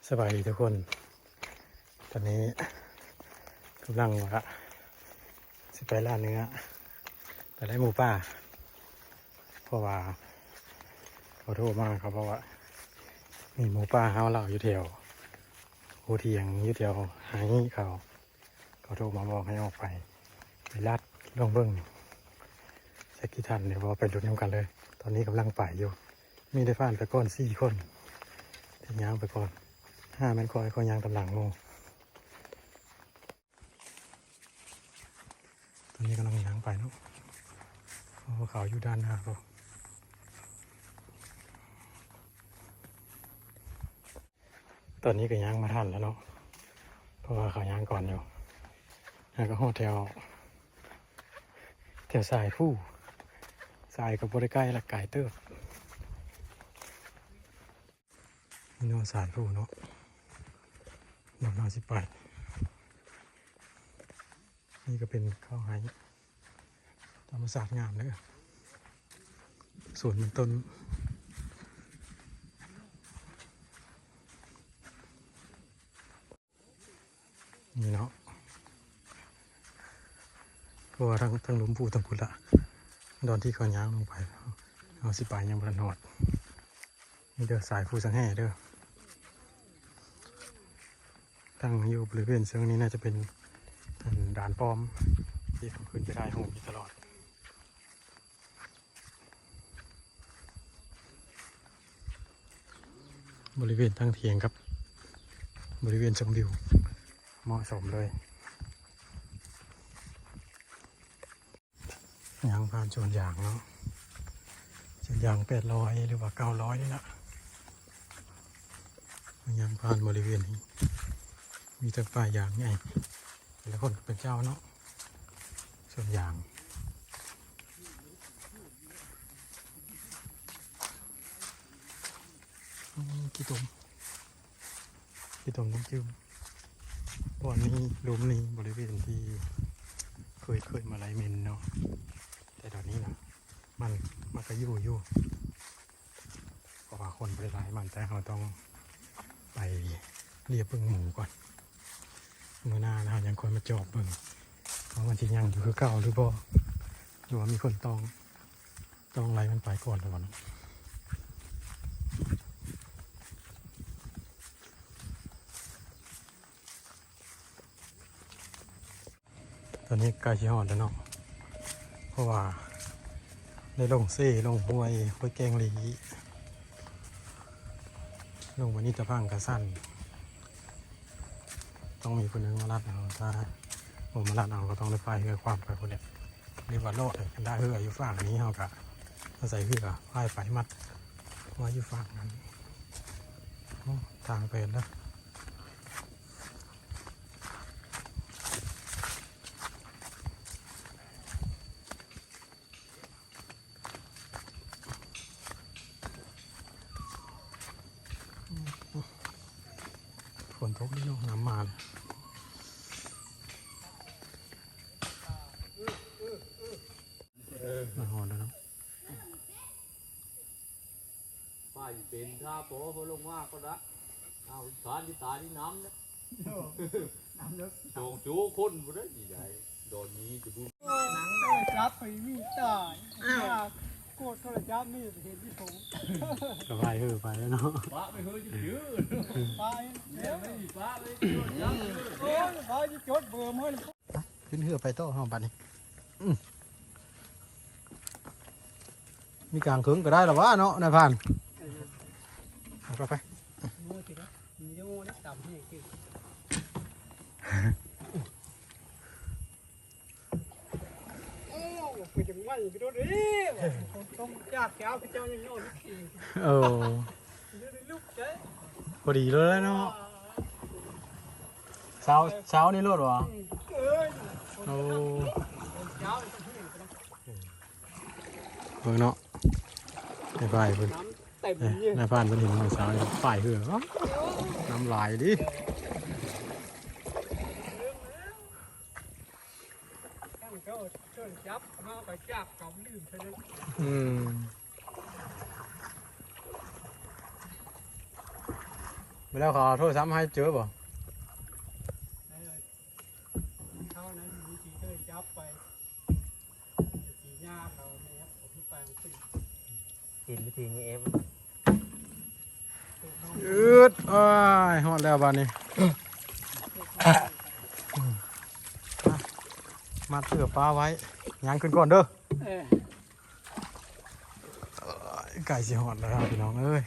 ສະບາຍດີທຸກຄົນ ຕອນນີ້ກຳລັງວ່າຊິໄປລ່າເນື້ອ ໄປໄລ່ໝູປ່າ ເພາະວ່າເຂົາໂທມາ ເຂົາບອກວ່າມີໝູປ່າເຮົາລາວຢູ່ແຖວ ໂພທຽງ ຢູ່ແຖວໄຮ່ເຂົາ ເຂົາໂທມາບອກໃຫ້ອອກໄປ ໄປລັດລອງເບິ່ງ ຈັກຊິທັນຫຼືບໍ່ ໄປລຸ້ນນຳກັນເລີຍ. ຕອນນີ້ກຳລັງໄປຢູ່ ມີໄດ້ຜ່ານໄປກ່ອນສີ່ຄົນ ທີ່ຍ່າງໄປກ່ອນ ຫ້າແມ່ນຂ້ອຍ ຂ້ອຍຍ່າງຕາມຫຼັງໝູ່. ຕອນນີ້ກຳລັງຍ່າງໄປເນາະ ເພາະວ່າເຂົາຢູ່ດ້ານໜ້າພຸ້ນ. ຕອນນີ້ກໍຍ່າງມາທັນແລ້ວເນາະ ເພາະວ່າເຂົາຍ່າງກ່ອນຢູ່ ຫາກໍຮອດແຖວ ແຖວສາຍພູ ສາຍກໍບໍ່ໄດ້ໃກ້ລະ ໄກເຕີບ. ນີ້ເນາະ ສາຍພູເນາະ ບ່ອນເຮົາຊິໄປ. ນີ້ກໍເປັນເຂົ້າໄຮ່ ທຳມະຊາດງາມເດີ ສວນມັນຕົ້ນ ນີ້ເນາະ ເພາະວ່າທາງ ທາງລຸ່ມພູທາງພຸ້ນລະ ດອນທີ່ເຂົາຍ່າງລົງໄປ ເຮົາຊິໄປຍັງບໍ່ທັນຮອດ. ນີ້ເດີ ສາຍພູສັງແຫເດີ ຕັ້ງຢູ່ບໍລິເວນເຊິ່ງນີ້ ໜ້າຈະເປັນ ອັນ ດ່ານປ້ອມ ທີ່ເຂົາຂຶ້ນໄປຖ່າຍຮູບຢູ່ຕະຫຼອດ. ບໍລິເວນທາງທຽງກັບບໍລິເວນຊົມວິວ ເໝາະສົມເລີຍ. ຍ່າງຜ່ານສວນຢາງເນາະ ສວນຢາງແປດຮ້ອຍ ຫຼືວ່າເກົ້າຮ້ອຍນີ້ລະ ຍ່າງຜ່ານບໍລິເວນນີ້ ມີແຕ່ປ່າຢາງໃຫຍ່ ແຕ່ລະຄົນກໍເປັນເຈົ້າເນາະ ສວນຢາງ. ອືມ ຂີ້ຕົມ ຂີ້ຕົມນ້ຳຈືມ ບ່ອນນີ້ ລຸ່ມນີ້ ບໍລິເວນທີ່ເຄີຍ ເຄີຍມາໄລ່ເໝັນເນາະ ແຕ່ດຽວນີ້ນະ ມັນ ມັນກໍຢູ່ຢູ່ ເພາະວ່າຄົນບໍ່ໄດ້ໄລ່ມັນ ແຕ່ເຮົາຕ້ອງໄປລຽບເບິ່ງໝູກ່ອນ ມື້ໜ້າເຮົາຍັງຄ່ອຍມາຈອບເບິ່ງ ວ່າມັນຊິຍັງຢູ່ຄືເກົ່າຫຼືບໍ່ ຫຼືວ່າມີຄົນຕ້ອງ ຕ້ອງໄລ່ມັນໄປກ່ອນແລ້ວເນາະ. ຕອນນີ້ໃກ້ຊິຮອດແລ້ວເນາະ ເພາະວ່າໄດ້ລົງເຊ ລົງຫ້ວຍ ຫ້ວຍແກ້ງລີ ລົງໄປນີ້ຕະພັງກະສັ້ນ ຕ້ອງມີຜູ້ໜຶ່ງມາລັດເອົາ ຖ້າບໍ່ມາລັດເອົາກໍຕ້ອງໄດ້ພາຍເຮືອຂວ້ຳໄປພຸ້ນແຫຼະ ຫຼືວ່າເລາະໄດ້ ຄັນຖ້າເຮືອຢູ່ຝັ່ງນີ້ ເຮົາກໍອາໄສເຮືອພາຍໄປມັດໄວ້ຢູ່ຝັ່ງນັ້ນ. ໂອ້ ທາງເປັນເດີ. ຝົນຕົກເດ້ເນາະ ນ້ຳມາແລ້ວ ມາຮອດແລ້ວເນາະ. ໄປເປັນທ່າພໍ ພໍລົງມາກໍໄດ້ ເອົາ ສານທີ່ຕາຍນີ້ນ້ຳນະ ນ້ຳເລິກ ສອງໂຈຄົນບໍ່ໄດ້ ນີ້ໄດ້ ດອນນີ້ຈະບຸ ໜັງໂທລະສັບໄປມີຕາຍ ໂກດໂທລະສັບນີ້ເຫັນທີ່ໂຖ ກໍໄປເຮີໄປແລ້ວເນາະ ປະໄປເຮີຈະຈື່ ປະ ແມ່ນບໍ່ ປະໄປໂທລະສັບ ໂອ້ຍ ປະຈະຈົດເບີມາ ຂຶ້ນເຮືອໄປຕໍ່ເຮົາບັດນີ້ ອື ມີກາງເຄິ່ງກໍໄດ້ລະຫວາເນາະ ນາຍພານ ເອົາເຂົ້າໄປ ໂອ້ ເປັນຈັ່ງໄວກະໂດດເດ້ ຄົນຕົງຈາກແກ້ວເຈົ້າຍັງນອນຢູ່ ເອີ ພໍດີເລີຍເນາະ ເຊົ້າ ເຊົ້ານີ້ໂລດຫວາ ອືມ ໂອ້ ເບິ່ງເນາະ ນາຍພານເພິ່ນ ນາຍພານເພິ່ນເຫັນນ້ອງສາວນີ້ພາຍເຮືອ ນ້ຳຫຼາຍເດ້. ອືມ. ບໍ່ແລ້ວເຂົາເອົາໂທລະສັບມາໃຫ້ເຈີບໍ່? ເອີ ເຂົານັ້ນມີທີ່ເດີນຈັບໄປ ທີ່ຍາມເຂົາແມ່ນເຂົາມີປາງຂຶ້ນ ເຫັນວິທີນີ້ເອງ. ອືດ ໂອ້ຍ ຮອດແລ້ວບາດນີ້ ມັດເສື້ອປາໄວ້ ຍ່າງຂຶ້ນກ່ອນເດີ. ເອີ ໃກ້ຊິຮອດແລ້ວພີ່ນ້ອງເອີຍ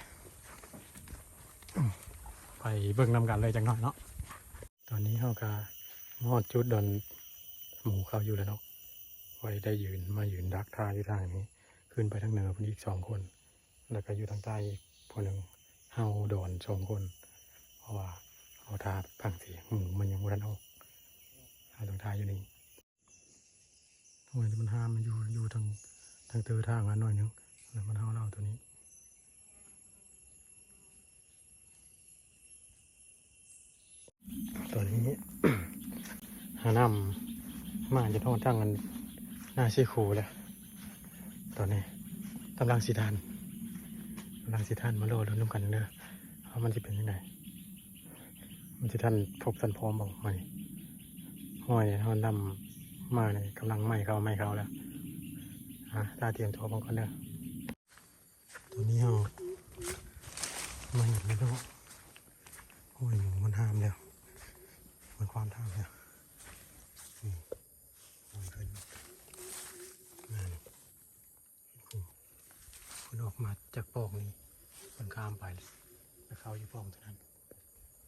ໄປເບິ່ງນຳກັນເລີຍຈັກໜ້ອຍເນາະ. ຕອນນີ້ເຮົາກະມາຮອດຈຸດບ່ອນໝູເຂົາຢູ່ແລ້ວເນາະ ໄວ້ໄດ້ຢືນ ມາຢືນດັກຖ້າຢູ່ທາງນີ້ ຂຶ້ນໄປທາງເໜືອພຸ້ນອີກສອງຄົນ ແລ້ວກະຢູ່ທາງໃຕ້ອີກຜູ້ໜຶ່ງ ເຮົາດອນສອງຄົນ ເພາະວ່າເຮົາຖ້າຟັງສຽງໝູມັນຍັງບໍ່ທັນອອກ ເຮົາຕ້ອງຖ້າຢູ່ນີ້. ໂອ້ຍ ມັນຫາມ ມັນຢູ່ ຢູ່ທາງ ທາງເຕີທາງຫັ້ນໜ້ອຍໜຶ່ງ ແລ້ວມັນເຮົາເລົ່າໂຕນີ້. ຕອນນີ້ ຫານ້ຳມາຈົນຮອດທາງອັນໜ້າເຊໂຄແລ້ວ ຕອນນີ້ກຳລັງຊິທານ ກຳລັງຊິທານ ມາລໍລຸ້ນນຳກັນເດີ ວ່າມັນຊິເປັນຈັ່ງໃດ. ມັນຊິທັນຄົບທັນພ້ອມບໍ່? ຫ້ອຍ ຮອດນ້ຳມານີ້ ກຳລັງໄໝ້ເຂົ້າ ໄໝ້ເຂົ້າແລ້ວ ອາ ຖ້າຕຽມຕົວເບິ່ງກ່ອນເດີ. ຕອນນີ້ເຮົາມາເຫັນແລ້ວເນາະ ຫ້ອຍໝູມັນຫາມແລ້ວ ມັນຄວານທາງແລ້ວ ນີ້ ຫ້ອຍເພິ່ນ ນັ້ນ. ໂອ້ ເພິ່ນອອກມາຈາກປ່ອງນີ້ ເພິ່ນຂ້າມໄປ ໄປເຂົ້າຢູ່ປ່ອງຕົວນັ້ນ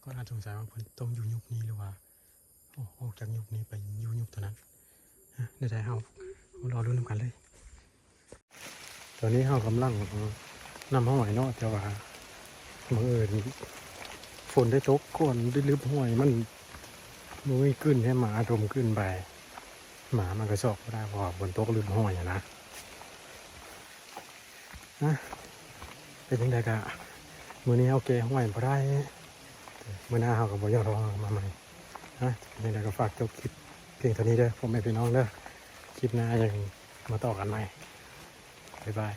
ກໍໜ້າສົງໄສວ່າເພິ່ນຕ້ອງຢູ່ຍຸກນີ້ ຫຼືວ່າ ໂອ້ ອອກຈາກຍຸກນີ້ໄປຢູ່ຍຸກຕົວນັ້ນ. ອາ ແນວໃດເຮົາ ເຮົາລໍລຸ້ນນຳກັນເລີຍ. ຕອນນີ້ເຮົາກຳລັງ ເອົານ້ຳຫ້ອຍເນາະ ແຕ່ວ່າບັງເອີນຝົນໄດ້ຕົກກ່ອນ ໄດ້ລຶບຫ້ອຍ ມັນບໍ່ມີກຶ້ນໃຫ້ໝາດົມ ກຶ້ນໄປ ໝາມັນກໍຊອກບໍ່ໄດ້ ເພາະວ່າຝົນຕົກລຶບຫ້ອຍຫັ້ນນະ. ນະ ເປັນຈັ່ງໃດກະ ມື້ນີ້ເຮົາແກ່ຫ້ອຍບໍ່ໄດ້ ມື້ໜ້າເຮົາກໍບໍ່ຍອມເອົາມາໃໝ່ນະ. ເປັນຈັ່ງໃດກໍຝາກຈົບຄລິບພຽງເທົ່ານີ້ເດີ ພໍ່ແມ່ພີ່ນ້ອງເດີ ຄລິບໜ້າຍັງມາຕໍ່ກັນໃໝ່ ບາຍບາຍ.